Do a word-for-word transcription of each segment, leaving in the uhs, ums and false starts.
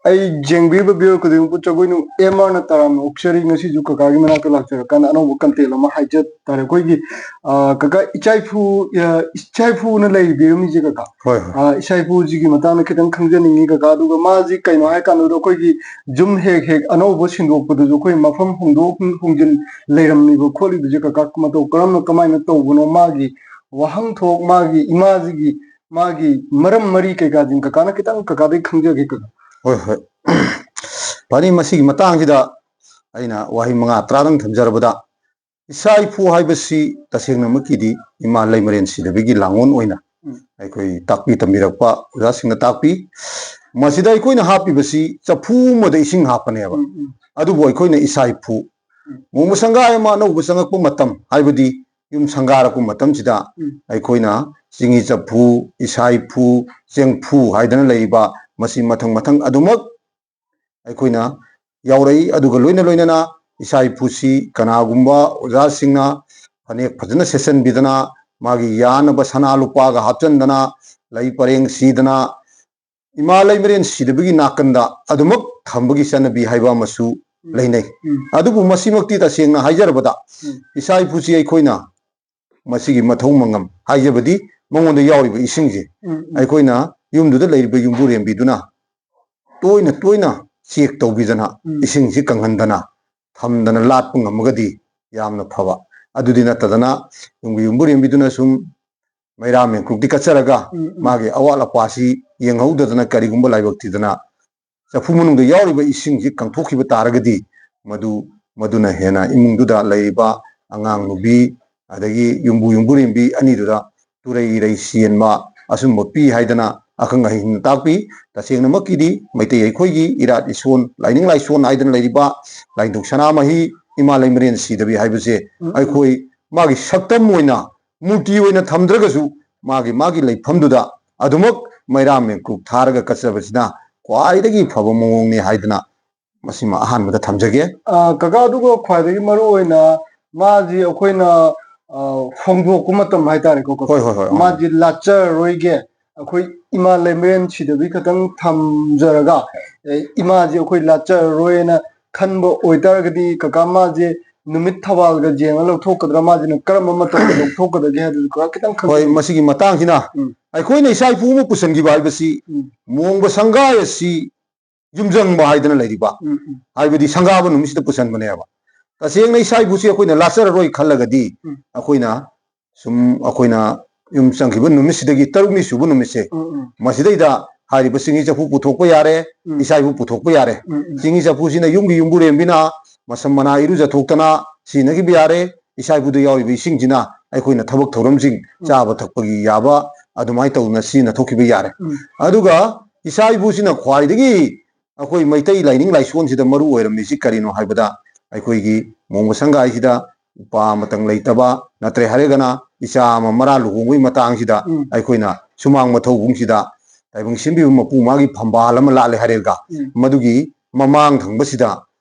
ꯑꯩ ꯌꯦꯡꯕꯤꯔꯤꯕ viewer ꯈꯨꯗꯤꯡꯃꯛꯄꯨ ꯖꯒꯣꯏꯅꯨꯡ M ꯑꯥꯔꯅ ꯇꯔꯥꯝꯅ ꯑꯣꯛꯆꯔꯤ꯫ ꯉꯁꯤꯁꯨ ꯀꯀꯥꯒꯤ ꯃꯅꯥꯛꯇ ꯂꯥꯛꯆꯔꯀꯥꯟꯗ ꯑꯅꯧꯕ content ꯑꯃ ꯍꯥꯏꯖ ꯇꯥꯔꯦ꯫ ꯑꯩꯈꯣꯏꯒꯤ, ꯑ, ꯀꯀꯥ, ꯏꯆꯥ ꯏꯐꯨ, ꯑ, ꯏꯆꯥ ꯏꯐꯨꯅ ꯂꯩꯕꯤꯔꯝꯃꯤꯁꯦ, ꯀꯀꯥ꯫ ꯍꯣꯏ, ꯍꯣꯏ꯫ ꯑ, ꯏꯆꯥ ꯏꯐꯨꯁꯤꯒꯤ ꯃꯇꯥꯡꯗ ꯈꯤꯇꯪ ꯈꯪꯖꯅꯤꯡꯉꯤ, ꯀꯀꯥ꯫ ꯑꯗꯨꯒ ꯃꯥꯁꯤ ꯀꯩꯅꯣ ꯍꯥꯏ ꯀꯥꯟꯗ, ꯑꯩꯈꯣꯏꯒꯤ ꯌꯨꯝ ꯍꯦꯛ ꯍꯦꯛ ꯑꯅꯧꯕ ꯁꯤꯟꯗꯣꯛꯄꯗꯁꯨ ꯑꯩꯈꯣꯏ ꯃꯐꯝ ꯍꯣꯡꯗꯣꯛ ꯍꯣꯡꯖꯤꯟ ꯂꯩꯔꯝꯃꯤꯕ ꯈꯣꯠꯂꯤꯕꯁꯦ, ꯀꯀꯥ, ꯃꯇꯧ ꯀꯔꯝꯅ, ꯀꯃꯥꯏꯅ ꯇꯧꯕꯅꯣ? ꯃꯥꯒꯤ ꯋꯥꯍꯟꯊꯣꯛ, ꯃꯥꯒꯤ ꯏꯃꯥꯁꯤꯒꯤ, ꯃꯥꯒꯤ ꯃꯔꯝ ꯃꯔꯤ ꯀꯩꯀꯥꯁꯤꯡ ꯀꯀꯥꯅ ꯈꯤꯇꯪ ꯀꯀꯥꯗꯒꯤ ꯈꯪꯖꯒꯦ, ꯀꯀꯥ꯫ ꯍꯣꯏ, ꯍꯣꯏ꯫ ꯐꯅꯤ, ꯃꯁꯤꯒꯤ ꯃꯇꯥꯡꯁꯤꯗ ꯑꯩꯅ ꯋꯥꯍꯩ ꯃꯉꯥ ꯇꯔꯥꯗꯪ ꯊꯝꯖꯔꯕꯗ, ꯏꯆꯥ ꯏꯐꯨ ꯍꯥꯏꯕꯁꯤ ꯇꯁꯦꯡꯅꯃꯛꯀꯤꯗꯤ ꯏꯃꯥ ꯂꯩꯃꯔꯦꯟ ꯁꯤꯗꯕꯤꯒꯤ ꯂꯥꯡꯑꯣꯟ ꯑꯣꯏꯅ ꯎꯝ꯫ ꯑꯩꯈꯣꯏ ꯇꯥꯛꯄꯤ ꯇꯝꯕꯤꯔꯛꯄ ꯑꯣꯖꯥꯁꯤꯡꯅ ꯇꯥꯛꯄꯤ꯫ ꯃꯁꯤꯗ ꯑꯩꯈꯣꯏꯅ ꯍꯥꯞꯄꯤꯕꯁꯤ ꯆꯐꯨ ꯑꯃꯗ ꯏꯁꯤꯡ ꯍꯥꯞꯄꯅꯦꯕ꯫ ꯎꯝ, ꯎꯝ꯫ ꯑꯗꯨꯕꯨ ꯑꯩꯈꯣꯏꯅ ꯏꯆꯥ ꯏꯐꯨ, ꯎꯝ꯫ ꯅꯣꯡꯃ ꯁꯪꯒꯥꯏ ꯑꯃ ꯑꯅꯧꯕ ꯆꯪꯉꯛꯄ ꯃꯇꯝ, ꯍꯥꯏꯕꯗꯤ ꯌꯨꯝ ꯁꯪꯒꯥꯔꯛꯄ ꯃꯇꯝꯁꯤꯗ ꯎꯝ꯫ ꯑꯩꯈꯣꯏꯅ ꯆꯤꯡꯍꯤ ꯆꯐꯨ, ꯏꯆꯥ ꯏꯐꯨ, ꯆꯦꯡꯐꯨ ꯍꯥꯏꯗꯅ ꯂꯩꯔꯤꯕ ꯃꯁꯤ ꯃꯊꯪ ꯃꯊꯪ ꯑꯗꯨꯃꯛ ꯑꯩꯈꯣꯏꯅ ꯌꯥꯎꯔꯛꯏ꯫ ꯑꯗꯨꯒ ꯂꯣꯏꯅ ꯂꯣꯏꯅꯅ ꯏꯆꯥ ꯏꯐꯨꯁꯤ ꯀꯅꯥꯒꯨꯝꯕ ꯑꯣꯖꯥꯁꯤꯡꯅ ꯐꯅꯦꯛ ꯐꯖꯅ ꯁꯦꯠꯆꯟꯕꯤꯗꯅ, ꯃꯥꯒꯤ ꯌꯥꯅꯕ ꯁꯅꯥ ꯂꯨꯄꯥꯒ ꯍꯥꯞꯆꯟꯗꯅ, ꯂꯩ ꯄꯔꯦꯡ ꯁꯤꯗꯅ, ꯏꯃꯥ ꯂꯩꯃꯔꯦꯟ ꯁꯤꯗꯕꯒꯤ ꯅꯥꯀꯟꯗ ꯑꯗꯨꯃꯛ ꯊꯝꯕꯒꯤ ꯆꯠꯅꯕꯤ ꯍꯥꯏꯕ ꯑꯃꯁꯨ ꯎꯝ꯫ ꯂꯩꯅꯩ꯫ ꯎꯝ꯫ ꯑꯗꯨꯕꯨ ꯃꯁꯤꯃꯛꯇꯤ ꯇꯁꯦꯡꯅ ꯍꯥꯏꯖꯔꯕꯗ, ꯎꯝ꯫ ꯏꯆꯥ ꯏꯐꯨꯁꯤ ꯑꯩꯈꯣꯏꯅ ꯃꯁꯤꯒꯤ ꯃꯊꯧ ꯃꯉꯝ ꯍꯥꯏꯖꯕꯗꯤ ꯃꯉꯣꯟꯗ ꯌꯥꯎꯔꯤꯕ ꯏꯁꯤꯡꯁꯦ ꯎꯝ, ꯎꯝ꯫ ꯑꯩꯈꯣꯏꯅ ꯌꯨꯝꯗꯨꯗ ꯂꯩꯔꯤꯕ ꯌꯨꯝꯕꯨꯔꯦꯝꯕꯤꯗꯨꯅ ꯇꯣꯏꯅ ꯇꯣꯏꯅ check ꯇꯧꯕꯤꯗꯅ ꯎꯝ꯫ ꯏꯁꯤꯡꯁꯤ ꯀꯪꯍꯟꯗꯅ ꯊꯝꯗꯅ ꯂꯥꯠꯄ ꯉꯝꯃꯒꯗꯤ ꯌꯥꯝꯅ ꯐꯕ꯫ ꯑꯗꯨꯗꯤ ꯅꯠꯇꯗꯅ ꯌꯨꯝꯒꯤ ꯌꯨꯝꯕꯨꯔꯦꯝꯕꯤꯗꯨꯅ ꯁꯨꯝ ꯃꯩꯔꯥ ꯃꯦꯟꯀꯨꯞꯇꯤ ꯀꯠꯆꯔꯒ ꯎꯝ, ꯎꯝ꯫ ꯃꯥꯒꯤ ꯑꯋꯥꯠ ꯑꯄꯥꯁꯤ ꯌꯦꯡꯍꯧꯗꯗꯅ ꯀꯔꯤꯒꯨꯝꯕ ꯂꯥꯏꯕꯛ ꯊꯤꯗꯅ ꯆꯐꯨ ꯃꯅꯨꯡꯗ ꯌꯥꯎꯔꯤꯕ ꯏꯁꯤꯡꯁꯤ ꯀꯪꯊꯣꯛꯈꯤꯕ ꯇꯥꯔꯒꯗꯤ ꯃꯗꯨ, ꯃꯗꯨꯅ ꯍꯦꯟꯅ ꯏꯃꯨꯡꯗꯨꯗ ꯂꯩꯔꯤꯕ ꯑꯉꯥꯡ ꯅꯨꯕꯤ ꯑꯗꯒꯤ ꯌꯨꯝꯕꯨ ꯌꯨꯝꯕꯨꯔꯦꯝꯕꯤ ꯑꯅꯤꯗꯨꯗ ꯇꯨꯔꯩ ꯏꯔꯩ ꯆꯦꯟꯕ ꯑꯁꯨꯝꯕ ꯄꯤ ꯍꯥꯏꯗꯅ ꯑꯈꯪ ꯑꯍꯩꯁꯤꯡꯅ ꯇꯥꯛꯄꯤ꯫ ꯇꯁꯦꯡꯅꯃꯛꯀꯤꯗꯤ ꯃꯩꯇꯩ ꯑꯩꯈꯣꯏꯒꯤ ꯏꯔꯥꯠ ꯏꯁꯣꯟ, ꯂꯥꯏꯅꯤꯡ ꯂꯥꯏꯁꯣꯟ ꯍꯥꯏꯗꯅ ꯂꯩꯔꯤꯕ ꯂꯥꯏꯅꯤꯡꯊꯧ ꯁꯅꯥꯃꯍꯤ ꯏꯃꯥ ꯂꯩꯃꯔꯦꯟ ꯁꯤꯗꯕꯤ ꯍꯥꯏꯕꯁꯦ ꯎꯝ, ꯎꯝ꯫ ꯑꯩꯈꯣꯏ ꯃꯥꯒꯤ ꯁꯛꯇꯝ ꯑꯣꯏꯅ, ꯃꯨꯔꯇꯤ ꯑꯣꯏꯅ ꯊꯝꯗ꯭ꯔꯒꯁꯨ ꯃꯥꯒꯤ, ꯃꯥꯒꯤ ꯂꯩꯐꯝꯗꯨꯗ ꯑꯗꯨꯃꯛ ꯃꯩꯔꯥ ꯃꯦꯟꯀꯨꯞ ꯊꯥꯔꯒ ꯀꯠꯆꯕꯁꯤꯅ ꯈ꯭ꯋꯥꯏꯗꯒꯤ ꯐꯕ ꯃꯑꯣꯡꯅꯤ ꯍꯥꯏꯗꯅ ꯃꯁꯤꯃ ꯑꯍꯥꯟꯕꯗ ꯊꯝꯖꯒꯦ꯫ ꯑ, ꯀꯀꯥ, ꯑꯗꯨꯒ ꯈ꯭ꯋꯥꯏꯗꯒꯤ ꯃꯔꯨ ꯑꯣꯏꯅ ꯃꯥꯁꯤ ꯑꯩꯈꯣꯏꯅ, ꯑ, ꯐꯣꯡꯗꯣꯛꯄ ꯃꯇꯝ ꯍꯥꯏꯇꯥꯔꯦꯀꯣ, ꯀꯀꯥ꯫ ꯍꯣꯏ, ꯍꯣꯏ, ꯍꯣꯏ, ꯑ꯫ ꯃꯥꯁꯤ ꯂꯥꯠꯆꯔꯔꯣꯏꯒꯦ, ꯑꯩꯈꯣꯏ ꯏꯃꯥ ꯂꯩꯃꯔꯦꯟ ꯁꯤꯗꯕꯤ ꯈꯛꯇꯪ ꯊꯝꯖꯔꯒ, ꯑꯦ, ꯏꯃꯥꯁꯦ ꯑꯩꯈꯣꯏ ꯂꯥꯠꯆꯔꯔꯣꯏꯅ ꯈꯟꯕ ꯑꯣꯏꯇꯥꯔꯒꯗꯤ, ꯀꯀꯥ, ꯃꯥꯁꯦ ꯅꯨꯃꯤꯠ ꯊꯕꯥꯜꯒ ꯌꯦꯡꯉ ꯂꯧꯊꯣꯛꯀꯗ꯭ꯔꯥ, ꯃꯥꯁꯤꯅ ꯀꯔꯝꯕ ꯃꯇꯝꯗ ꯂꯧꯊꯣꯛꯀꯗꯒꯦ ꯍꯥꯏꯕꯗꯨꯁꯨ ꯀꯀꯥ ꯈꯤꯇꯪ ꯍꯣꯏ, ꯈꯪꯕꯤꯌꯨ꯫ ꯃꯁꯤꯒꯤ ꯃꯇꯥꯡꯁꯤꯅ ꯎꯝ꯫ ꯑꯩꯈꯣꯏꯅ ꯏꯆꯥ ꯏꯄꯨ ꯑꯃ ꯄꯨꯁꯟꯈꯤꯕ ꯍꯥꯏꯕꯁꯤ ꯎꯝ꯫ ꯃꯣꯡꯕ ꯁꯪꯒꯥꯏ ꯑꯁꯤ ꯌꯨꯝꯖꯪꯕ ꯍꯥꯏꯗꯅ ꯂꯩꯔꯤꯕ, ꯎꯝ, ꯎꯝ꯫ ꯍꯥꯏꯕꯗꯤ ꯁꯪꯒꯥꯕ ꯅꯨꯃꯤꯠꯁꯤꯗ ꯄꯨꯁꯟꯕꯅꯦꯕ꯫ ꯇꯁꯦꯡꯅ ꯏꯆꯥ ꯏꯄꯨꯁꯤ ꯑꯩꯈꯣꯏꯅ ꯂꯥꯠꯆꯔꯔꯣꯏ ꯈꯜꯂꯒꯗꯤ, ꯎꯝ꯫ ꯑꯩꯈꯣꯏꯅ ꯁꯨꯝ ꯑꯩꯈꯣꯏꯅ ꯌꯨꯝ ꯆꯪꯈꯤꯕ ꯅꯨꯃꯤꯠꯁꯤꯗꯒꯤ ꯇꯔꯨꯛꯅꯤ ꯁꯨꯕ ꯅꯨꯃꯤꯠꯁꯦ, ꯎꯝ, ꯎꯝ꯫ ꯃꯁꯤꯗꯩꯗ ꯍꯥꯏꯔꯤꯕ ꯆꯤꯡꯍꯤ ꯆꯐꯨ ꯄꯨꯊꯣꯛꯄ ꯌꯥꯔꯦ, ꯎꯝ꯫ ꯏꯆꯥ ꯏꯄꯨ ꯄꯨꯊꯣꯛꯄ ꯌꯥꯔꯦ꯫ ꯎꯝ, ꯎꯝ꯫ ꯆꯤꯡꯍꯤ ꯆꯐꯨꯁꯤꯅ ꯌꯨꯝꯒꯤ ꯌꯨꯝꯕꯨꯔꯦꯝꯕꯤꯅ ꯃꯁꯝ ꯃꯅꯥ ꯏꯔꯨꯖꯊꯣꯛꯇꯅ ꯁꯤꯖꯤꯟꯅꯈꯤꯕ ꯌꯥꯔꯦ꯫ ꯏꯆꯥ ꯏꯄꯨꯗ ꯌꯥꯎꯔꯤꯕ ꯏꯁꯤꯡꯁꯤꯅ ꯑꯩꯈꯣꯏꯅ ꯊꯕꯛ ꯊꯧꯔꯝꯁꯤꯡ, ꯎꯝ꯫ ꯆꯥꯕ ꯊꯛꯄꯒꯤ ꯌꯥꯕ ꯑꯗꯨꯃꯥꯏꯅ ꯇꯧꯗꯅ ꯁꯤꯖꯤꯟꯅꯊꯣꯛꯈꯤꯕ ꯌꯥꯔꯦ꯫ ꯎꯝ꯫ ꯑꯗꯨꯒ ꯏꯆꯥ ꯏꯄꯨꯁꯤꯅ ꯈ꯭ꯋꯥꯏꯗꯒꯤ ꯑꯩꯈꯣꯏ ꯃꯩꯇꯩ ꯂꯥꯏꯅꯤꯡ ꯂꯥꯏꯁꯣꯟꯁꯤꯗ ꯃꯔꯨ ꯑꯣꯏꯔꯝꯃꯤꯁꯤ ꯀꯔꯤꯅꯣ ꯍꯥꯏꯕꯗ, ꯑꯩꯈꯣꯏꯒꯤ ꯃꯣꯡꯕ ꯁꯪꯒꯥꯏꯁꯤꯗ ꯎꯄꯥ ꯑꯃꯇꯪ ꯂꯩꯇꯕ, ꯅꯠꯇ꯭ꯔꯦ ꯍꯥꯏꯔꯒꯅ ꯏꯆꯥ ꯑꯃ ꯃꯔꯥ ꯂꯨꯍꯣꯡꯕꯒꯤ ꯃꯇꯥꯡꯁꯤꯗ ꯎꯝ꯫ ꯑꯩꯈꯣꯏꯅ ꯁꯨꯃꯥꯡ ꯃꯊꯧꯕꯨꯡꯁꯤꯗ ꯇꯥꯏꯕꯪ ꯁꯦꯝꯕꯤꯕ ꯃꯄꯨ ꯃꯥꯒꯤ ꯐꯝꯕꯥꯜ ꯑꯃ ꯂꯥꯠꯂꯦ ꯍꯥꯏꯔꯒ, ꯎꯝ꯫ ꯃꯗꯨꯒꯤ ꯃꯃꯥꯡ ꯊꯪꯕꯁꯤꯗ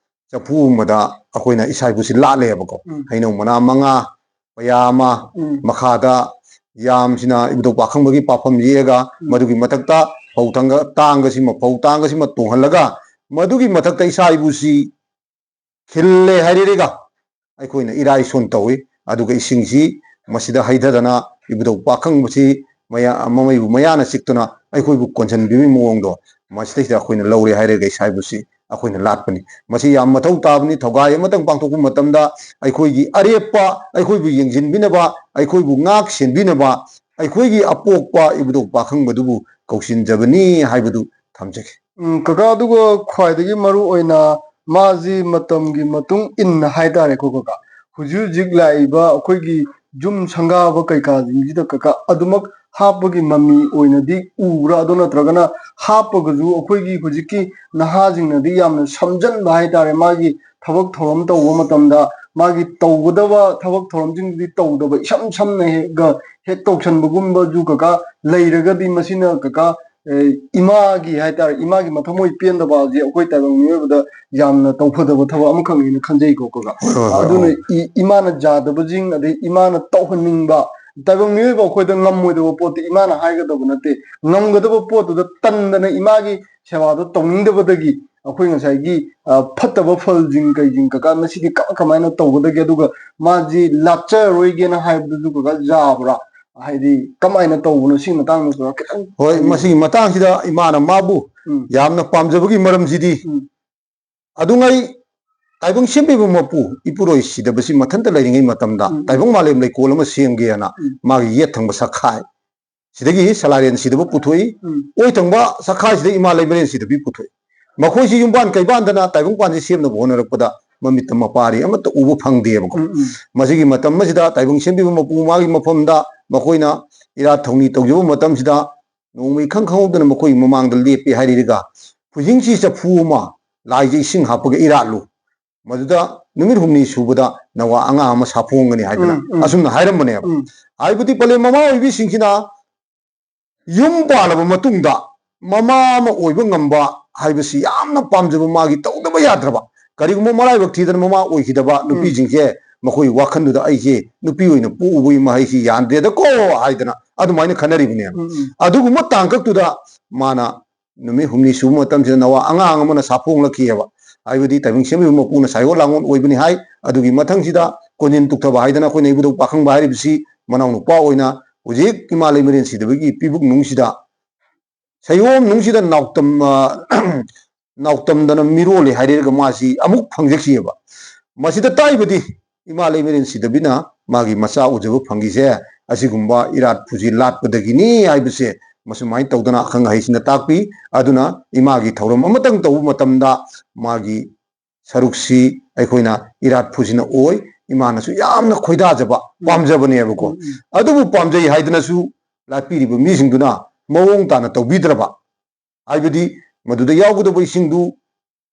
ꯆꯐꯨ ꯑꯃꯗ ꯑꯩꯈꯣꯏꯅ ꯏꯆꯥ ꯏꯄꯨꯁꯤ ꯂꯥꯠꯂꯦꯕꯀꯣ꯫ ꯎꯝ꯫ ꯍꯩꯅꯧ ꯃꯅꯥ ꯃꯉꯥ, ꯄꯌꯥ ꯑꯃ, ꯎꯝ꯫ ꯃꯈꯥꯗ ꯌꯥꯝꯁꯤꯅ ꯏꯕꯨꯙꯧ ꯄꯥꯈꯪꯕꯒꯤ ꯄꯥꯐꯝ ꯌꯦꯛꯑꯒ, ꯎꯝ꯫ ꯃꯗꯨꯒꯤ ꯃꯊꯛꯇ ꯐꯧ ꯊꯪꯒ-, ꯇꯥꯡꯒꯁꯤꯃ, ꯐꯧ ꯇꯥꯡꯒꯁꯤꯃ ꯇꯣꯡꯍꯜꯂꯒ, ꯃꯗꯨꯒꯤ ꯃꯊꯛꯇ ꯏꯆꯥ ꯏꯄꯨꯁꯤ ꯈꯤꯜꯂꯦ ꯍꯥꯏꯔꯦꯒ, ꯑꯩꯈꯣꯏꯅ ꯏꯔꯥꯏ ꯁꯣꯟ ꯇꯧꯏ꯫ ꯑꯗꯨꯒ ꯏꯁꯤꯡꯁꯤ ꯃꯁꯤꯗ ꯍꯩꯊꯗꯅ ꯏꯕꯨꯙꯧ ꯄꯥꯈꯪꯕꯁꯤ ꯃꯌꯥ-, ꯃꯃꯩꯕꯨ ꯃꯌꯥꯅ ꯆꯤꯛꯇꯨꯅ ꯑꯩꯈꯣꯏꯕꯨ ꯀꯣꯟꯁꯤꯟꯕꯤꯕꯒꯤ ꯃꯑꯣꯡꯗꯣ ꯃꯁꯤꯗꯩꯁꯤꯗ ꯑꯩꯈꯣꯏꯅ ꯂꯧꯔꯦ ꯍꯥꯏꯔꯒ ꯏꯆꯥ ꯏꯄꯨꯁꯤ ꯑꯩꯈꯣꯏꯅ ꯂꯥꯠꯄꯅꯤ꯫ ꯃꯁꯤ ꯌꯥꯝ ꯃꯊꯧ ꯇꯥꯕꯅꯤ꯫ ꯊꯧꯒꯥꯏ ꯑꯃꯇꯪ ꯄꯥꯡꯊꯣꯛꯄ ꯃꯇꯝꯗ ꯑꯩꯈꯣꯏꯒꯤ ꯑꯔꯦꯞꯄ, ꯑꯩꯈꯣꯏꯕꯨ ꯌꯦꯡꯁꯤꯟꯕꯤꯅꯕ, ꯑꯩꯈꯣꯏꯕꯨ ꯉꯥꯛ ꯁꯦꯟꯕꯤꯅꯕ, ꯑꯩꯈꯣꯏꯒꯤ ꯑꯄꯣꯛꯄ ꯏꯕꯨꯙꯧ ꯄꯥꯈꯪꯕꯗꯨꯕꯨ ꯀꯧꯁꯤꯟꯖꯕꯅꯤ ꯍꯥꯏꯕꯗꯨ ꯊꯝꯖꯒꯦ꯫ ꯎꯝ, ꯀꯀꯥ, ꯑꯗꯨꯒ ꯈ꯭ꯋꯥꯏꯗꯒꯤ ꯃꯔꯨ ꯑꯣꯏꯅ ꯃꯥꯁꯤ ꯃꯇꯝꯒꯤ ꯃꯇꯨꯡ ꯏꯟꯅ ꯍꯥꯏꯇꯥꯔꯦꯀꯣ, ꯀꯀꯥ, ꯍꯧꯖꯤꯛ ꯍꯧꯖꯤꯛ ꯂꯥꯛꯏꯕ ꯑꯩꯈꯣꯏꯒꯤ ꯌꯨꯝ ꯁꯪꯒꯥꯕ ꯀꯩꯀꯥꯁꯤꯡꯁꯤꯗ, ꯀꯀꯥ, ꯑꯗꯨꯃꯛ ꯍꯥꯞꯄꯒꯤ ꯃꯃꯤ ꯑꯣꯏꯅꯗꯤ ꯎꯕ꯭ꯔꯥ? ꯑꯗꯨ ꯅꯠꯇ꯭ꯔꯒꯅ ꯍꯥꯞꯄꯒꯁꯨ ꯑꯩꯈꯣꯏꯒꯤ ꯍꯧꯖꯤꯛꯀꯤ ꯅꯍꯥꯁꯤꯡꯅꯗꯤ ꯌꯥꯝꯅ ꯁꯝꯖꯟꯕ ꯍꯥꯏꯇꯥꯔꯦ, ꯃꯥꯒꯤ ꯊꯕꯛ ꯊꯧꯔꯝ ꯇꯧꯕ ꯃꯇꯝꯗ ꯃꯥꯒꯤ ꯇꯧꯒꯗꯕ ꯊꯕꯛ ꯊꯧꯔꯝꯁꯤꯡꯗꯨꯗꯤ ꯇꯧꯗꯕ, ꯏꯁꯝ ꯁꯝꯅ ꯍꯦꯛ, ꯍꯦꯛ ꯇꯧꯁꯟꯕꯒꯨꯝꯕꯁꯨ, ꯀꯀꯥ, ꯂꯩꯔꯒꯗꯤ ꯃꯁꯤꯅ, ꯀꯀꯥ, ꯑꯦ, ꯏꯃꯥꯒꯤ ꯍꯥꯏꯇꯥꯔꯦ, ꯏꯃꯥꯒꯤ ꯃꯊꯃꯣꯏ ꯄꯦꯟꯗꯕ ꯑꯁꯤ ꯑꯩꯈꯣꯏ ꯇꯥꯏꯕꯪ ꯃꯤꯑꯣꯏꯕꯗ ꯌꯥꯝꯅ ꯇꯧꯐꯗꯕ ꯊꯕꯛ ꯑꯃꯈꯛꯅꯦꯅ ꯈꯟꯖꯩꯀꯣ, ꯀꯀꯥ꯫ ꯍꯣꯏ, ꯍꯣꯏ, ꯑꯗꯨꯅ ꯍꯣꯏ꯫ ꯏ-, ꯏꯃꯥꯅ ꯌꯥꯗꯕꯁꯤꯡ, ꯑꯗꯩ ꯏꯃꯥꯅ ꯇꯧꯍꯟꯅꯤꯡꯕ, ꯇꯥꯏꯕꯪ ꯃꯤꯑꯣꯏꯕ ꯑꯩꯈꯣꯏꯗ ꯉꯝꯃꯣꯏꯗꯕ ꯄꯣꯠꯇꯤ ꯏꯃꯥꯅ ꯍꯥꯏꯒꯗꯕ ꯅꯠꯇꯦ꯫ ꯉꯝꯒꯗꯕ ꯄꯣꯠꯇꯨꯗ ꯇꯟꯗꯅ ꯏꯃꯥꯒꯤ ꯁꯦꯕꯥꯗꯣ ꯇꯧꯅꯤꯡꯗꯕꯗꯒꯤ ꯑꯩꯈꯣꯏ ꯉꯁꯥꯏꯒꯤ, ꯑ, ꯐꯠꯇꯕ ꯐꯜꯁꯤꯡ ꯀꯩꯁꯤꯡ, ꯀꯀꯥ, ꯃꯁꯤꯗꯤ ꯀꯃꯥꯏ ꯀꯃꯥꯏꯅ ꯇꯧꯒꯗꯒꯦ? ꯑꯗꯨꯒ ꯃꯥꯁꯤ ꯂꯥꯠꯆꯔꯔꯣꯏꯒꯦꯅ ꯍꯥꯏꯕꯗꯨꯁꯨ, ꯀꯀꯥ, ꯌꯥꯕ꯭ꯔꯥ? ꯍꯥꯏꯗꯤ ꯀꯃꯥꯏꯅ ꯇꯧꯕꯅꯣ? ꯁꯤꯒꯤ ꯃꯇꯥꯡꯗꯁꯨ ꯈꯤꯇꯪ ꯍꯣꯏ, ꯍꯥꯏꯕꯤꯌꯨ꯫ ꯃꯁꯤꯒꯤ ꯃꯇꯥꯡꯁꯤꯗ ꯏꯃꯥꯅ ꯃꯥꯕꯨ ꯎꯝ꯫ ꯌꯥꯝꯅ ꯄꯥꯝꯖꯕꯒꯤ ꯃꯔꯝꯁꯤꯗꯤ, ꯎꯝ꯫ ꯑꯗꯨꯉꯩ ꯇꯥꯏꯕꯪ ꯁꯦꯝꯕꯤꯕ ꯃꯄꯨ ꯏꯄꯨꯔꯣꯏ ꯁꯤꯗꯕꯁꯤ ꯃꯊꯟꯇ ꯂꯩꯔꯤꯉꯩ ꯃꯇꯝꯗ ꯎꯝ, ꯎꯝ꯫ ꯇꯥꯏꯕꯪ ꯃꯥꯂꯦꯝ ꯂꯩꯀꯣꯜ ꯑꯃ ꯁꯦꯝꯒꯦꯅ ꯎꯝ꯫ ꯃꯥꯒꯤ ꯌꯦꯠ ꯊꯪꯕ ꯁꯛꯈꯥꯏ ꯁꯤꯗꯒꯤ ꯁꯂꯥꯏꯔꯦꯟ ꯁꯤꯗꯕ ꯄꯨꯊꯣꯛꯏ꯫ ꯎꯝ꯫ ꯑꯣꯏ ꯊꯪꯕ ꯁꯛꯈꯥꯏꯁꯤꯗ ꯏꯃꯥ ꯂꯩꯃꯔꯦꯟ ꯁꯤꯗꯕꯤ ꯄꯨꯊꯣꯛꯏ꯫ ꯃꯈꯣꯏꯁꯤ ꯌꯨꯝꯕꯥꯟ ꯀꯩꯕꯥꯟꯗꯅ ꯇꯥꯏꯕꯪ ꯄꯥꯟꯁꯤ ꯁꯦꯝꯅꯕ ꯍꯣꯠꯅꯔꯛꯄꯗ ꯃꯃꯤꯠꯇ ꯃꯄꯥꯔꯤ ꯑꯃꯠꯇ ꯎꯕ ꯐꯪꯗꯦꯕꯀꯣ꯫ ꯎꯝ, ꯎꯝ꯫ ꯃꯁꯤꯒꯤ ꯃꯇꯝ ꯑꯁꯤꯗ ꯇꯥꯏꯕꯪ ꯁꯦꯝꯕꯤꯕ ꯃꯄꯨ ꯃꯥꯒꯤ ꯃꯐꯝꯗ ꯃꯈꯣꯏꯅ ꯏꯔꯥꯠ ꯊꯧꯅꯤ ꯇꯧꯖꯕ ꯃꯇꯝꯁꯤꯗ ꯅꯣꯡꯃ ꯏꯈꯪ ꯈꯪꯍꯧꯗꯅ ꯃꯈꯣꯏꯒꯤ ꯃꯃꯥꯡꯗ ꯂꯦꯞꯄꯤ ꯍꯥꯏꯔꯤꯒ, ꯐꯨꯖꯤꯡꯁꯤ ꯆꯐꯨ ꯑꯃ ꯂꯥꯏꯁꯦ ꯏꯁꯤꯡ ꯍꯥꯞꯄꯒ ꯏꯔꯥꯠꯂꯨ, ꯃꯗꯨꯗ ꯅꯨꯃꯤꯠ ꯍꯨꯝꯅꯤ ꯁꯨꯕꯗ ꯅꯋꯥ ꯑꯉꯥꯡ ꯑꯃ ꯁꯥꯐꯣꯡꯒꯅꯤ ꯍꯥꯏꯗꯅ ꯎꯝ, ꯎꯝ꯫ ꯑꯁꯨꯝꯅ ꯍꯥꯏꯔꯝꯕꯅꯦꯕ꯫ ꯎꯝ꯫ ꯍꯥꯏꯕꯗꯤ ꯄꯂꯦꯝ ꯃꯃꯥ ꯑꯣꯏꯕꯤꯁꯤꯡꯁꯤꯅ ꯌꯨꯝ ꯄꯥꯜꯂꯕ ꯃꯇꯨꯡꯗ ꯃꯃꯥ ꯑꯃ ꯑꯣꯏꯕ ꯉꯝꯕ ꯍꯥꯏꯕꯁꯤ ꯌꯥꯝꯅ ꯄꯥꯝꯖꯕ, ꯃꯥꯒꯤ ꯇꯧꯗꯕ ꯌꯥꯗ꯭ꯔꯕ, ꯀꯔꯤꯒꯨꯝꯕ ꯃꯔꯥꯏꯕꯛ ꯊꯤꯗꯅ ꯃꯃꯥ ꯑꯣꯏꯈꯤꯗꯕ ꯎꯝ꯫ ꯅꯨꯄꯤꯁꯤꯡꯁꯦ ꯃꯈꯣꯏ ꯋꯥꯈꯜꯗꯨꯗ ꯑꯩꯁꯦ ꯅꯨꯄꯤ ꯑꯣꯏꯅ ꯄꯣꯛꯎꯕꯒꯤ ꯃꯍꯩꯁꯤ ꯌꯥꯟꯗꯦꯗꯀꯣ ꯍꯥꯏꯗꯅ ꯑꯗꯨꯃꯥꯏꯅ ꯈꯟꯅꯔꯤꯕꯅꯦꯕ꯫ ꯎꯝ, ꯎꯝ꯫ ꯑꯗꯨꯒꯨꯝꯕ ꯇꯥꯡꯀꯛꯇꯨꯗ ꯃꯥꯅ ꯅꯨꯃꯤꯠ ꯍꯨꯝꯅꯤ ꯁꯨꯕ ꯃꯇꯝꯁꯤꯗ ꯅꯋꯥ ꯑꯉꯥꯡ ꯑꯃꯅ ꯁꯥꯐꯣꯡꯂꯛꯈꯤꯑꯕ꯫ ꯍꯥꯏꯕꯗꯤ ꯇꯥꯏꯕꯪ ꯁꯦꯝꯕꯤꯕ ꯃꯄꯨꯅ ꯁꯥꯏꯑꯣꯟ ꯂꯥꯡꯑꯣꯟ ꯑꯣꯏꯕꯅꯤ ꯍꯥꯏ꯫ ꯑꯗꯨꯒꯤ ꯃꯊꯪꯁꯤꯗ ꯀꯣꯟꯖꯤꯟ ꯇꯨꯛꯊꯕ ꯍꯥꯏꯗꯅ ꯑꯩꯈꯣꯏꯅ ꯏꯕꯨꯙꯧ ꯄꯥꯈꯪꯕ ꯍꯥꯏꯔꯤꯕꯁꯤ ꯃꯅꯥꯎ ꯅꯨꯄꯥ ꯑꯣꯏꯅ ꯍꯧꯖꯤꯛ ꯏꯃꯥ ꯂꯩꯃꯔꯦꯟ ꯁꯤꯗꯕꯒꯤ ꯄꯤꯕꯨꯛ ꯅꯨꯡꯁꯤꯗ, ꯁꯌꯣꯝ ꯅꯨꯡꯁꯤꯗ ꯅꯥꯎꯇꯝ, ꯑ, ꯅꯥꯎꯇꯝꯗꯅ ꯃꯤꯔꯣꯜꯂꯤ ꯍꯥꯏꯔꯒ ꯃꯥꯁꯤ ꯑꯃꯨꯛ ꯐꯪꯖꯈꯤꯑꯕ꯫ ꯃꯁꯤꯗ ꯇꯥꯛꯏꯕꯗꯤ ꯏꯃꯥ ꯂꯩꯃꯔꯦꯟ ꯁꯤꯗꯕꯤꯅ ꯃꯥꯒꯤ ꯃꯆꯥ ꯎꯖꯕ ꯐꯪꯈꯤꯁꯦ ꯑꯁꯤꯒꯨꯝꯕ ꯏꯔꯥꯠ ꯐꯨꯖꯤ ꯂꯥꯠꯄꯗꯒꯤꯅꯤ ꯍꯥꯏꯕꯁꯦ ꯃꯁꯨꯃꯥꯏꯅ ꯇꯧꯗꯅ ꯑꯈꯪ ꯑꯍꯩꯁꯤꯡꯅ ꯇꯥꯛꯄꯤ꯫ ꯑꯗꯨꯅ ꯏꯃꯥꯒꯤ ꯊꯧꯔꯝ ꯑꯃꯇꯪ ꯇꯧꯕ ꯃꯇꯝꯗ ꯃꯥꯒꯤ ꯁꯔꯨꯛꯁꯤ ꯑꯩꯈꯣꯏꯅ ꯏꯔꯥꯠ ꯐꯨꯖꯤꯅ ꯑꯣꯏ꯫ ꯏꯃꯥꯅꯁꯨ ꯌꯥꯝꯅ ꯈꯣꯏꯗꯥꯖꯕ, ꯎꯝ꯫ ꯄꯥꯝꯖꯕꯅꯦꯕꯀꯣ꯫ ꯎꯝ, ꯎꯝ꯫ ꯑꯗꯨꯕꯨ ꯄꯥꯝꯖꯩ ꯍꯥꯏꯗꯅꯁꯨ ꯂꯥꯠꯄꯤꯔꯤꯕ ꯃꯤꯁꯤꯡꯗꯨꯅ ꯃꯑꯣꯡ ꯇꯥꯅ ꯇꯧꯕꯤꯗ꯭ꯔꯕ, ꯍꯥꯏꯕꯗꯤ ꯃꯗꯨꯗ ꯌꯥꯎꯒꯗꯕ ꯏꯁꯤꯡꯗꯨ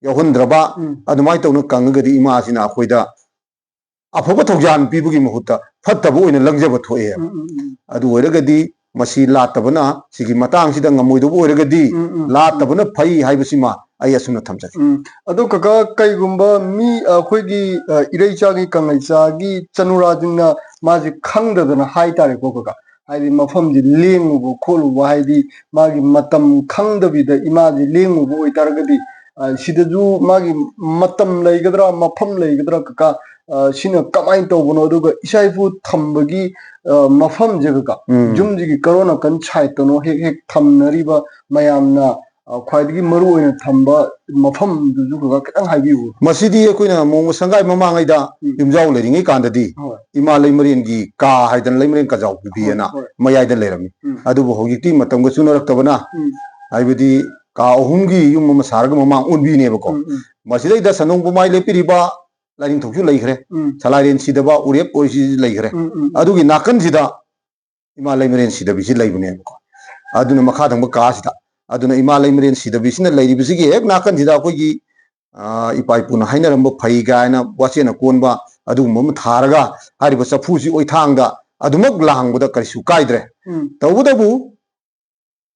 ꯌꯥꯎꯍꯟꯗ꯭ꯔꯕ, ꯎꯝ꯫ ꯑꯗꯨꯃꯥꯏꯅ ꯇꯧꯅ ꯀꯪꯉꯒꯗꯤ ꯏꯃꯥꯁꯤꯅ ꯑꯩꯈꯣꯏꯗ ꯑꯐꯕ ꯊꯧꯖꯥꯜ ꯄꯤꯕꯒꯤ ꯃꯍꯨꯠꯇ ꯐꯠꯇꯕ ꯑꯣꯏꯅ ꯂꯪꯖꯕ ꯊꯣꯛꯑꯦꯕ꯫ ꯎꯝ, ꯎꯝ, ꯎꯝ꯫ ꯑꯗꯨ ꯑꯣꯏꯔꯒꯗꯤ ꯃꯁꯤ ꯂꯥꯠꯇꯕꯅ, ꯁꯤꯒꯤ ꯃꯇꯥꯡꯁꯤꯗ ꯉꯝꯃꯣꯏꯗꯧꯕ ꯑꯣꯏꯔꯒꯗꯤ ꯎꯝ, ꯎꯝ, ꯎꯝ꯫ ꯂꯥꯠꯇꯕꯅ ꯐꯩ ꯍꯥꯏꯕꯁꯤꯃ ꯑꯩ ꯑꯁꯨꯝꯅ ꯊꯝꯖꯒꯦ꯫ ꯎꯝ꯫ ꯑꯗꯣ ꯀꯀꯥ, ꯀꯩꯒꯨꯝꯕ ꯃꯤ, ꯑꯩꯈꯣꯏꯒꯤ, ꯑ, ꯏꯔꯩꯆꯥꯒꯤ ꯀꯪꯂꯩꯆꯥꯒꯤ ꯆꯅꯨꯔꯥꯁꯤꯡꯅ ꯃꯥꯁꯦ ꯈꯪꯗꯗꯅ ꯍꯥꯏꯇꯥꯔꯦꯀꯣ ꯀꯀꯥ, ꯍꯥꯏꯗꯤ ꯃꯐꯝꯁꯤ ꯂꯦꯡꯉꯨꯕ ꯈꯣꯠꯂꯨꯕ, ꯍꯥꯏꯗꯤ ꯃꯥꯒꯤ ꯃꯇꯝ ꯈꯪꯗꯕꯤꯗ ꯏꯃꯥꯁꯤ ꯂꯦꯡꯉꯨꯕ ꯑꯣꯏꯇꯥꯔꯒꯗꯤ, ꯑ, ꯁꯤꯗꯁꯨ ꯃꯥꯒꯤ ꯃꯇꯝ ꯂꯩꯒꯗ꯭ꯔꯥ, ꯃꯐꯝ ꯂꯩꯒꯗ꯭ꯔꯥ, ꯀꯀꯥ, ꯑ, ꯁꯤꯅ ꯀꯃꯥꯏꯅ ꯇꯧꯕꯅꯣ? ꯑꯗꯨꯒ ꯏꯆꯥ ꯏꯄꯨ ꯊꯝꯕꯒꯤ, ꯑ, ꯃꯐꯝꯁꯦ, ꯀꯀꯥ, ꯎꯝ꯫ ꯌꯨꯝꯁꯤꯒꯤ ꯀꯔꯣꯟ ꯅꯥꯀꯟ ꯁꯥꯏꯠꯇꯅꯣ ꯍꯦꯛ ꯍꯦꯛ ꯊꯝꯅꯔꯤꯕ ꯃꯌꯥꯝꯅ, ꯑ, ꯈ꯭ꯋꯥꯏꯗꯒꯤ ꯃꯔꯨ ꯑꯣꯏꯅ ꯊꯝꯕ ꯃꯐꯝꯗꯨꯁꯨ, ꯀꯀꯥ, ꯈꯤꯇꯪ ꯍꯥꯏꯕꯤꯌꯨ꯫ ꯃꯁꯤꯗꯤ ꯑꯩꯈꯣꯏꯅ ꯃꯣꯡꯕ ꯁꯪꯒꯥꯏ ꯃꯃꯥꯡꯉꯩꯗ ꯎꯝ꯫ ꯌꯨꯝꯖꯥꯎ ꯂꯩꯔꯤꯉꯩ ꯀꯥꯟꯗꯗꯤ ꯍꯣꯏ꯫ ꯏꯃꯥ ꯂꯩꯃꯔꯦꯟꯒꯤ ꯀꯥ ꯍꯥꯏꯗꯅ, ꯂꯩꯃꯔꯦꯟ ꯀꯖꯥꯎ ꯄꯨꯕꯤ ꯍꯣꯏ, ꯑꯅ ꯍꯣꯏ꯫ ꯃꯌꯥꯏꯗ ꯂꯩꯔꯝꯃꯤ꯫ ꯎꯝ꯫ ꯑꯗꯨꯕꯨ ꯍꯧꯖꯤꯛꯇꯤ ꯃꯇꯝꯒ ꯆꯨꯅꯔꯛꯇꯕꯅ, ꯎꯝ꯫ ꯍꯥꯏꯕꯗꯤ ꯀꯥ ꯑꯍꯨꯝꯒꯤ ꯌꯨꯝ ꯑꯃ ꯁꯥꯔꯒ ꯃꯃꯥꯡ ꯑꯣꯟꯕꯤꯅꯦꯕꯀꯣ꯫ ꯎꯝ, ꯎꯝ꯫ ꯃꯁꯤꯗꯩꯗ ꯁꯟꯗꯣꯡ ꯄꯨꯃꯥꯏ ꯂꯦꯞꯄꯤꯔꯤꯕ ꯂꯥꯏꯅꯤꯡꯊꯧꯁꯨ ꯂꯩꯈ꯭ꯔꯦ꯫ ꯎꯝ꯫ ꯁꯂꯥꯏꯔꯦꯟ ꯁꯤꯗꯕ ꯎꯔꯦꯞ ꯑꯣꯏꯁꯤ ꯂꯩꯈ꯭ꯔꯦ꯫ ꯎꯝ, ꯎꯝ, ꯎꯝ꯫ ꯑꯗꯨꯒꯤ ꯅꯥꯀꯟꯁꯤꯗ ꯏꯃꯥ ꯂꯩꯃꯔꯦꯟ ꯁꯤꯗꯕꯤꯁꯤ ꯂꯩꯕꯅꯦꯕꯀꯣ꯫ ꯑꯗꯨꯅ ꯃꯈꯥ ꯊꯪꯕ ꯀꯥꯁꯤꯗ, ꯑꯗꯨꯅ ꯏꯃꯥ ꯂꯩꯃꯔꯦꯟ ꯁꯤꯗꯕꯤꯁꯤꯅ ꯂꯩꯔꯤꯕꯁꯤꯒꯤ ꯍꯦꯛ ꯅꯥꯀꯟꯁꯤꯗ ꯑꯩꯈꯣꯏꯒꯤ, ꯑ, ꯏꯄꯥ ꯏꯄꯨꯅ ꯍꯥꯏꯅꯔꯝꯕ ꯐꯩ ꯀꯥꯏꯅ ꯋꯥꯆꯦꯠꯅ ꯀꯣꯟꯕ ꯑꯗꯨꯒꯨꯝꯕ ꯑꯃ ꯊꯥꯔꯒ, ꯍꯥꯏꯔꯤꯕ ꯆꯐꯨꯁꯤ ꯑꯣꯏꯊꯥꯡꯗ ꯑꯗꯨꯃꯛ ꯂꯥꯡꯕꯗ ꯀꯔꯤꯁꯨ ꯀꯥꯏꯗ꯭ꯔꯦ꯫ ꯎꯝ꯫ ꯇꯧꯕꯇꯕꯨ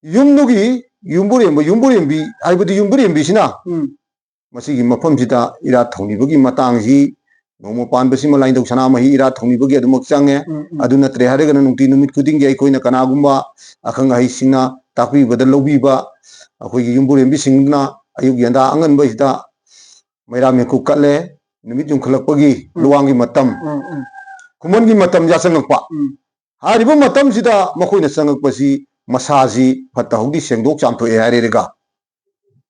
ꯌꯨꯝꯗꯨꯒꯤ ꯌꯨꯝꯕꯨꯔꯦꯝꯕ, ꯌꯨꯝꯕꯨꯔꯦꯝꯕꯤ, ꯍꯥꯏꯕꯗꯤ ꯌꯨꯝꯕꯨꯔꯦꯝꯕꯤꯁꯤꯅ ꯎꯝ꯫ ꯃꯁꯤꯒꯤ ꯃꯐꯝꯁꯤꯗ ꯏꯔꯥꯠ ꯊꯧꯅꯤꯕꯒꯤ ꯃꯇꯥꯡꯁꯤ, ꯅꯣꯡꯃ ꯄꯥꯟꯕꯁꯤꯃ ꯂꯥꯏꯅꯤꯡꯊꯧ ꯁꯅꯥꯃꯍꯤ ꯏꯔꯥꯠ ꯊꯧꯅꯤꯕꯒꯤ ꯑꯗꯨꯃꯛ ꯆꯪꯉꯦ꯫ ꯎꯝ, ꯎꯝ꯫ ꯑꯗꯨ ꯅꯠꯇ꯭ꯔꯦ ꯍꯥꯏꯔꯒꯅ ꯅꯨꯡꯇꯤ ꯅꯨꯃꯤꯠ ꯈꯨꯗꯤꯡꯒꯤ ꯑꯩꯈꯣꯏꯅ ꯀꯅꯥꯒꯨꯝꯕ ꯑꯈꯪ ꯑꯍꯩꯁꯤꯡꯅ ꯇꯥꯛꯄꯤꯕꯗ ꯂꯧꯕꯤꯕ, ꯑꯩꯈꯣꯏꯒꯤ ꯌꯨꯝꯕꯨꯔꯦꯝꯕꯤꯁꯤꯡꯅ ꯑꯌꯨꯛ ꯌꯦꯟꯗꯥ ꯑꯉꯟꯕꯁꯤꯗ ꯃꯩꯔꯥ ꯃꯩꯀꯨ ꯀꯠꯂꯦ, ꯅꯨꯃꯤꯠ ꯌꯨꯡꯈꯠꯂꯛꯄꯒꯤ ꯎꯝ꯫ ꯂꯨꯋꯥꯡꯒꯤ ꯃꯇꯝ, ꯎꯝ, ꯎꯝ꯫ ꯈꯨꯃꯟꯒꯤ ꯃꯇꯝ ꯌꯥꯆꯪꯉꯛꯄ꯫ ꯎꯝ꯫ ꯍꯥꯏꯔꯤꯕ ꯃꯇꯝꯁꯤꯗ ꯃꯈꯣꯏꯅ ꯆꯪꯉꯛꯄꯁꯤ ꯃꯁꯥꯁꯤ ꯐꯠꯇ ꯍꯥꯎꯗꯤ ꯁꯦꯡꯗꯣꯛ ꯆꯥꯝꯊꯣꯛꯑꯦ ꯍꯥꯏꯔꯦꯒ,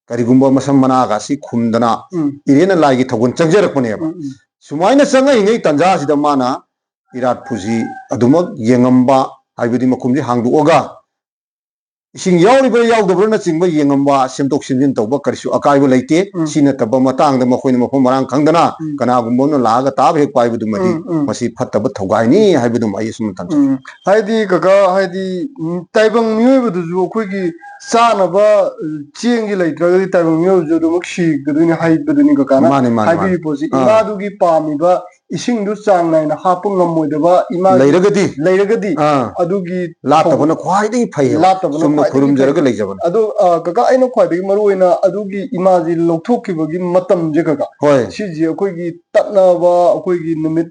ꯀꯔꯤꯒꯨꯝꯕ ꯃꯁꯝ ꯃꯅꯥꯒꯁꯤ ꯈꯨꯝꯗꯅ ꯎꯝ꯫ ꯏꯔꯦꯟꯅ ꯂꯥꯏꯒꯤ ꯊꯧꯒꯜ ꯆꯪꯖꯔꯛꯄꯅꯦꯕ꯫ ꯎꯝ, ꯎꯝ꯫ ꯁꯨꯃꯥꯏꯅ ꯆꯪꯉꯛꯏꯉꯩ ꯇꯥꯟꯖꯥꯁꯤꯗ ꯃꯥꯅ ꯏꯔꯥꯠꯄꯨꯁꯤ ꯑꯗꯨꯃꯛ ꯌꯦꯡꯉꯝꯕ, ꯍꯥꯏꯕꯗꯤ ꯃꯈꯨꯝꯁꯤ ꯍꯥꯡꯗꯣꯛꯑꯒ ꯏꯁꯤꯡ ꯌꯥꯎꯔꯤꯕ꯭ꯔꯥ ꯌꯥꯎꯗꯕ꯭ꯔꯥꯅꯆꯤꯡꯕ ꯌꯦꯡꯉꯝꯕ, ꯁꯦꯝꯗꯣꯛ ꯁꯦꯝꯖꯤꯟ ꯇꯧꯕ ꯀꯔꯤꯁꯨ ꯑꯀꯥꯏꯕ ꯂꯩꯇꯦ꯫ ꯎꯝ꯫ ꯁꯤ ꯅꯠꯇꯕ ꯃꯇꯥꯡꯗ ꯃꯈꯣꯏꯅ ꯃꯐꯝ ꯃꯔꯥꯡ ꯈꯪꯗꯅ ꯎꯝ꯫ ꯀꯅꯥꯒꯨꯝꯕ ꯑꯃꯅ ꯂꯥꯛꯑꯒ ꯇꯥꯕ ꯍꯦꯛ ꯄꯥꯏꯕꯗꯨꯃꯗꯤ ꯎꯝ, ꯎꯝ꯫ ꯃꯁꯤ ꯐꯠꯇꯕ ꯊꯧꯒꯥꯏꯅꯤ ꯍꯥꯏꯕꯗꯨꯃ ꯑꯩ ꯑꯁꯨꯝꯅ ꯊꯝꯖꯒꯦ꯫ ꯎꯝ꯫ ꯍꯥꯏꯗꯤ ꯀꯀꯥ, ꯍꯥꯏꯗꯤ, ꯎꯝ, ꯇꯥꯏꯕꯪ ꯃꯤꯑꯣꯏꯕꯗꯨꯁꯨ ꯑꯩꯈꯣꯏꯒꯤ ꯆꯥꯅꯕ, ꯑ, ꯆꯦꯡꯒꯤ ꯂꯩꯇ꯭ꯔꯒꯗꯤ ꯇꯥꯏꯕꯪ ꯃꯤꯑꯣꯏꯕꯁꯨ ꯑꯗꯨꯃꯛ ꯁꯤꯒꯗꯣꯏꯅꯤ ꯍꯥꯏꯕꯗꯨꯅꯤ ꯀꯀꯥꯅ ꯃꯥꯅꯤ, ꯃꯥꯅꯤ, ꯍꯥꯏꯕꯤꯔꯤ ꯃꯥꯅꯤ꯫ ꯄꯣꯠꯁꯤ꯫ ꯑꯥ꯫ ꯏꯃꯥꯗꯨꯒꯤ ꯄꯥꯝꯃꯤꯕ ꯏꯁꯤꯡꯗꯨ ꯆꯥꯡ ꯅꯥꯏꯅ ꯍꯥꯞꯄ ꯉꯝꯃꯣꯏꯗꯕ ꯏꯃꯥꯒꯤ ꯂꯩꯔꯒꯗꯤ? ꯂꯩꯔꯒꯗꯤ ꯑꯥ꯫ ꯑꯗꯨꯒꯤ ꯂꯥꯠꯇꯕꯅ ꯈ꯭ꯋꯥꯏꯗꯒꯤ ꯐꯩꯌꯦꯕ꯫ ꯂꯥꯠꯇꯕꯅ ꯆꯨꯝꯅ ꯈ꯭ꯋꯥꯏꯗꯒꯤ ꯈꯨꯔꯨꯝꯖꯔꯒ ꯐꯩ꯫ ꯂꯩꯖꯕꯅꯤ꯫ ꯑꯗꯣ, ꯑ, ꯀꯀꯥ, ꯑꯩꯅ ꯈ꯭ꯋꯥꯏꯗꯒꯤ ꯃꯔꯨ ꯑꯣꯏꯅ ꯑꯗꯨꯒꯤ ꯏꯃꯥꯁꯤ ꯂꯧꯊꯣꯛꯈꯤꯕꯒꯤ ꯃꯇꯝꯁꯦ, ꯀꯀꯥ, ꯍꯣꯏ꯫ ꯁꯤꯁꯦ ꯑꯩꯈꯣꯏꯒꯤ ꯇꯠꯅꯕ, ꯑꯩꯈꯣꯏꯒꯤ ꯅꯨꯃꯤꯠ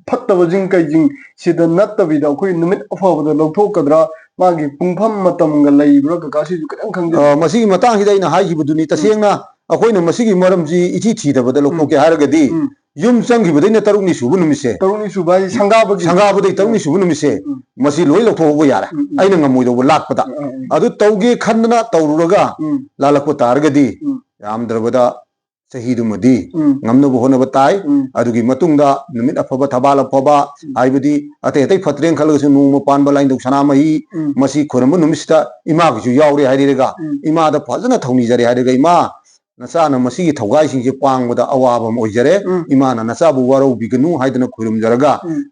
ꯐꯠꯇꯕꯁꯤꯡ ꯀꯩꯁꯤꯡ ꯁꯤꯗ ꯅꯠꯇꯕꯤꯗ ꯑꯩꯈꯣꯏ ꯅꯨꯃꯤꯠ ꯑꯐꯕꯗ ꯂꯧꯊꯣꯛꯀꯗ꯭ꯔꯥ? ꯃꯥꯒꯤ ꯄꯨꯡꯐꯝ ꯃꯇꯝꯒ ꯂꯩꯕ꯭ꯔꯥ, ꯀꯀꯥ? ꯁꯤꯁꯨ ꯈꯤꯇꯪ ꯈꯪꯖꯅꯤꯡꯉꯤ꯫ ꯑ, ꯃꯁꯤꯒꯤ ꯃꯇꯥꯡꯁꯤꯗ ꯑꯩꯅ ꯍꯥꯏꯈꯤꯕꯗꯨꯅꯤ, ꯇꯁꯦꯡꯅ ꯑꯩꯈꯣꯏꯅ ꯃꯁꯤꯒꯤ ꯃꯔꯝꯁꯤ ꯏꯊꯤ ꯊꯤꯗꯕꯗ ꯂꯧꯊꯣꯛꯀꯦ ꯍꯥꯏꯔꯒꯗꯤ, ꯎꯝ꯫ ꯌꯨꯝ ꯆꯪꯈꯤꯕꯗꯩꯅ ꯇꯔꯨꯛꯅꯤ ꯁꯨꯕ ꯅꯨꯃꯤꯠꯁꯦ, ꯇꯔꯨꯛꯅꯤ ꯁꯨꯕ ꯍꯥꯏꯁꯦ ꯁꯪꯒꯥꯕꯒꯤ? ꯁꯪꯒꯥꯕꯗꯩ ꯇꯔꯨꯛꯅꯤ ꯁꯨꯕ ꯅꯨꯃꯤꯠꯁꯦ, ꯎꯝ꯫ ꯃꯁꯤ ꯂꯣꯏ ꯂꯧꯊꯣꯛꯍꯧꯕ ꯌꯥꯔꯦ꯫ ꯎꯝ, ꯎꯝ꯫ ꯑꯩꯅ ꯉꯝꯃꯣꯏꯗꯧꯕ ꯂꯥꯛꯄꯗ꯫ ꯎꯝ, ꯎꯝ, ꯎꯝ꯫ ꯑꯗꯨ ꯇꯧꯒꯦ ꯈꯟꯗꯅ ꯇꯧꯔꯨꯔꯒ ꯎꯝ꯫ ꯂꯥꯜꯂꯛꯄ ꯇꯥꯔꯒꯗꯤ, ꯎꯝ꯫ ꯌꯥꯝꯗ꯭ꯔꯕꯗ ꯆꯍꯤꯗꯨꯃꯗꯤ ꯎꯝ꯫ ꯉꯝꯅꯕ ꯍꯣꯠꯅꯕ ꯇꯥꯏ꯫ ꯎꯝ꯫ ꯑꯗꯨꯒꯤ ꯃꯇꯨꯡꯗ ꯅꯨꯃꯤꯠ ꯑꯐꯕ, ꯊꯕꯥꯜ ꯑꯐꯕ, ꯎꯝ꯫ ꯍꯥꯏꯕꯗꯤ ꯑꯇꯩ ꯑꯇꯩ ꯐꯠꯇ꯭ꯔꯦꯅ ꯈꯜꯂꯒꯁꯨ ꯅꯣꯡꯃ ꯄꯥꯟꯕ ꯂꯥꯏꯅꯤꯡꯊꯧ ꯁꯅꯥꯃꯍꯤ ꯎꯝ꯫ ꯃꯁꯤ ꯈꯣꯏꯔꯝꯕ ꯅꯨꯃꯤꯠꯁꯤꯗ ꯏꯃꯥꯒꯤꯁꯨ ꯌꯥꯎꯔꯦ ꯍꯥꯏꯔꯒ, ꯎꯝ꯫ ꯏꯃꯥꯗ ꯐꯖꯅ ꯊꯧꯅꯤꯖꯔꯦ ꯍꯥꯏꯔꯒ, "ꯏꯃꯥ, ꯅꯆꯥꯅ ꯃꯁꯤꯒꯤ ꯊꯧꯒꯥꯏꯁꯤꯡꯁꯦ ꯄꯥꯡꯕꯗ ꯑꯋꯥꯕ ꯑꯃ ꯑꯣꯏꯖꯔꯦ꯫ ꯎꯝ꯫ ꯏꯃꯥꯅ ꯅꯆꯥꯕꯨ ꯋꯥꯔꯧꯕꯤꯒꯅꯨ" ꯍꯥꯏꯗꯅ ꯈꯣꯏꯔꯨꯝꯖꯔꯒ ꯎꯝ꯫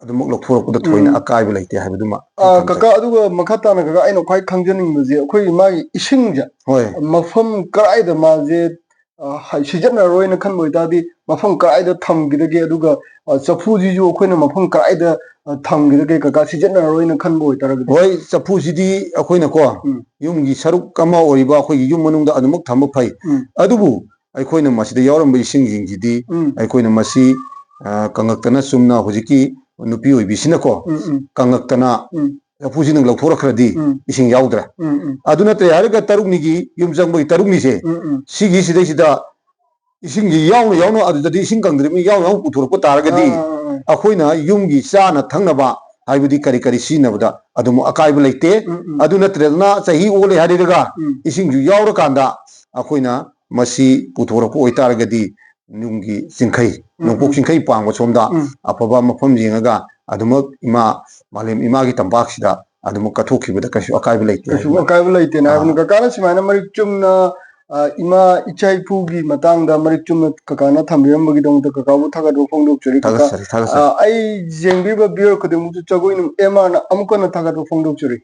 ꯑꯗꯨꯃꯛ ꯂꯧꯊꯣꯔꯛꯄꯗ ꯊꯣꯏꯅ ꯎꯝ꯫ ꯑꯀꯥꯏꯕ ꯂꯩꯇꯦ ꯍꯥꯏꯕꯗꯨꯃ ꯑꯩ ꯑ, ꯊꯝꯖꯒꯦ꯫ ꯀꯀꯥ, ꯑꯗꯨꯒ ꯃꯈꯥ ꯇꯥꯅ, ꯀꯀꯥ, ꯑꯩꯅ ꯈ꯭ꯋꯥꯏ ꯈꯪꯖꯅꯤꯡꯕꯁꯦ, ꯑꯩꯈꯣꯏꯒꯤ ꯃꯥꯒꯤ ꯏꯁꯤꯡꯁꯦ ꯍꯣꯏ꯫ ꯃꯐꯝ ꯀꯗꯥꯏꯗ ꯃꯥꯁꯦ, ꯑ, ꯍꯥꯏ-, ꯁꯤꯖꯤꯟꯅꯔꯣꯏꯅ ꯈꯟꯕ ꯑꯣꯏꯇꯥꯔꯗꯤ ꯃꯐꯝ ꯀꯗꯥꯏꯗ ꯊꯝꯈꯤꯗꯒꯦ? ꯑꯗꯨꯒ, ꯑ, ꯆꯐꯨꯁꯤꯁꯨ ꯑꯩꯈꯣꯏꯅ ꯃꯐꯝ ꯀꯗꯥꯏꯗ, ꯑ, ꯊꯝꯈꯤꯗꯒꯦ, ꯀꯀꯥ, ꯁꯤꯖꯤꯟꯅꯔꯔꯣꯏꯅ ꯈꯟꯕ ꯑꯣꯏꯇꯥꯔꯒꯗꯤ? ꯍꯣꯏ, ꯆꯐꯨꯁꯤꯗꯤ ꯑꯩꯈꯣꯏꯅꯀꯣ, ꯎꯝ꯫ ꯌꯨꯝꯒꯤ ꯁꯔꯨꯛ ꯑꯃ ꯑꯣꯏꯔꯤꯕ ꯑꯩꯈꯣꯏꯒꯤ ꯌꯨꯝ ꯃꯅꯨꯡꯗ ꯑꯗꯨꯃꯛ ꯊꯝꯕ ꯐꯩ꯫ ꯎꯝ꯫ ꯑꯗꯨꯕꯨ ꯑꯩꯈꯣꯏꯅ ꯃꯁꯤꯗ ꯌꯥꯎꯔꯝꯕ ꯏꯁꯤꯡꯁꯤꯡꯁꯤꯗꯤ ꯎꯝ꯫ ꯑꯩꯈꯣꯏꯅ ꯃꯁꯤ, ꯑ, ꯀꯪꯉꯛꯇꯅ, ꯆꯨꯝꯅ ꯍꯧꯖꯤꯛꯀꯤ ꯅꯨꯄꯤ ꯑꯣꯏꯕꯤꯁꯤꯅꯀꯣ, ꯎꯝ, ꯎꯝ꯫ ꯀꯪꯉꯛꯇꯅ ꯎꯝ꯫ ꯆꯐꯨꯁꯤ ꯅꯪ ꯂꯧꯊꯣꯔꯛꯈ꯭ꯔꯗꯤ ꯎꯝ꯫ ꯏꯁꯤꯡ ꯌꯥꯎꯗ꯭ꯔꯦ꯫ ꯎꯝ, ꯎꯝ꯫ ꯑꯗꯨ ꯅꯠꯇ꯭ꯔꯦ ꯍꯥꯏꯔꯒ ꯇꯔꯨꯛꯅꯤꯒꯤ ꯌꯨꯝ ꯆꯪꯕꯒꯤ ꯇꯔꯨꯛꯅꯤꯁꯦ, ꯎꯝ, ꯎꯝ꯫ ꯁꯤꯒꯤ ꯁꯤꯗꯩꯁꯤꯗ ꯏꯁꯤꯡꯁꯤ ꯌꯥꯎꯅ ꯌꯥꯎꯅ, ꯑꯗꯨꯗꯗꯤ ꯏꯁꯤꯡ ꯀꯪꯗ꯭ꯔꯤꯕꯅꯤ, ꯌꯥꯎꯅ ꯌꯥꯎꯅ ꯄꯨꯊꯣꯔꯛꯄ ꯇꯥꯔꯒꯗꯤ ꯑꯥ, ꯑꯥ, ꯑꯥ꯫ ꯑꯩꯈꯣꯏꯅ ꯌꯨꯝꯒꯤ ꯆꯥꯅ ꯊꯛꯅꯕ, ꯍꯥꯏꯕꯗꯤ ꯀꯔꯤ ꯀꯔꯤ ꯁꯤꯖꯤꯟꯅꯕꯗ ꯑꯗꯨꯝ ꯑꯀꯥꯏꯕ ꯂꯩꯇꯦ꯫ ꯎꯝ, ꯎꯝ꯫ ꯑꯗꯨ ꯅꯠꯇ꯭ꯔꯒꯅ ꯆꯍꯤ ꯑꯣꯜꯂꯦ ꯍꯥꯏꯔꯒ ꯎꯝ꯫ ꯏꯁꯤꯡꯁꯨ ꯌꯥꯎꯔꯀꯥꯟꯗ ꯑꯩꯈꯣꯏꯅ ꯃꯁꯤ ꯄꯨꯊꯣꯔꯛꯄ ꯑꯣꯏꯇꯥꯔꯒꯗꯤ ꯌꯨꯝꯒꯤ ꯆꯤꯡꯈꯩ, ꯎꯝ, ꯅꯣꯡꯄꯣꯛ ꯎꯝ꯫ ꯆꯤꯡꯈꯩ ꯄꯥꯡꯕ ꯁꯣꯝꯗ ꯎꯝ꯫ ꯑꯐꯕ ꯃꯐꯝ ꯌꯦꯡꯉꯒ ꯑꯗꯨꯃꯛ ꯏꯃꯥ, ꯃꯥꯂꯦꯝ ꯏꯃꯥꯒꯤ ꯇꯝꯄꯥꯛꯁꯤꯗ ꯑꯗꯨꯃꯛ ꯀꯠꯊꯣꯛꯈꯤꯕꯗ ꯀꯩꯁꯨ ꯑꯀꯥꯏꯕ ꯂꯩꯇꯦ ꯀꯩꯁꯨ ꯍꯥꯏꯕ꯫ ꯑꯀꯥꯏꯕ ꯂꯩꯇꯦꯅ ꯍꯥꯏꯕꯅꯤ꯫ ꯑꯥ꯫ ꯀꯀꯥꯅ ꯁꯨꯃꯥꯏꯅ ꯃꯔꯤꯛ ꯆꯨꯝꯅ, ꯑ, ꯏꯃꯥ ꯏꯆꯥ ꯏꯄꯨꯒꯤ ꯃꯇꯥꯡꯗ ꯃꯔꯤꯛ ꯆꯨꯝꯅ ꯀꯀꯥꯅ ꯊꯝꯕꯤꯔꯝꯕꯒꯤꯗꯃꯛꯇ ꯀꯀꯥꯕꯨ ꯊꯥꯒꯠꯄ ꯐꯣꯡꯗꯣꯛꯆꯔꯤ꯫ ꯀꯀꯥ, ꯊꯥꯒꯠꯆꯔꯤ, ꯊꯥꯒꯠꯆꯔꯤ꯫ ꯑ, ꯑꯩ ꯌꯦꯡꯕꯤꯕ viewer ꯈꯨꯗꯤꯡꯃꯛꯁꯨ ꯖꯒꯣꯏꯅꯨꯡ ꯑꯦꯝ ꯑꯥꯔꯅ ꯑꯃꯨꯛ ꯍꯟꯅ ꯊꯥꯒꯠꯄ ꯐꯣꯡꯗꯣꯛꯆꯔꯤ꯫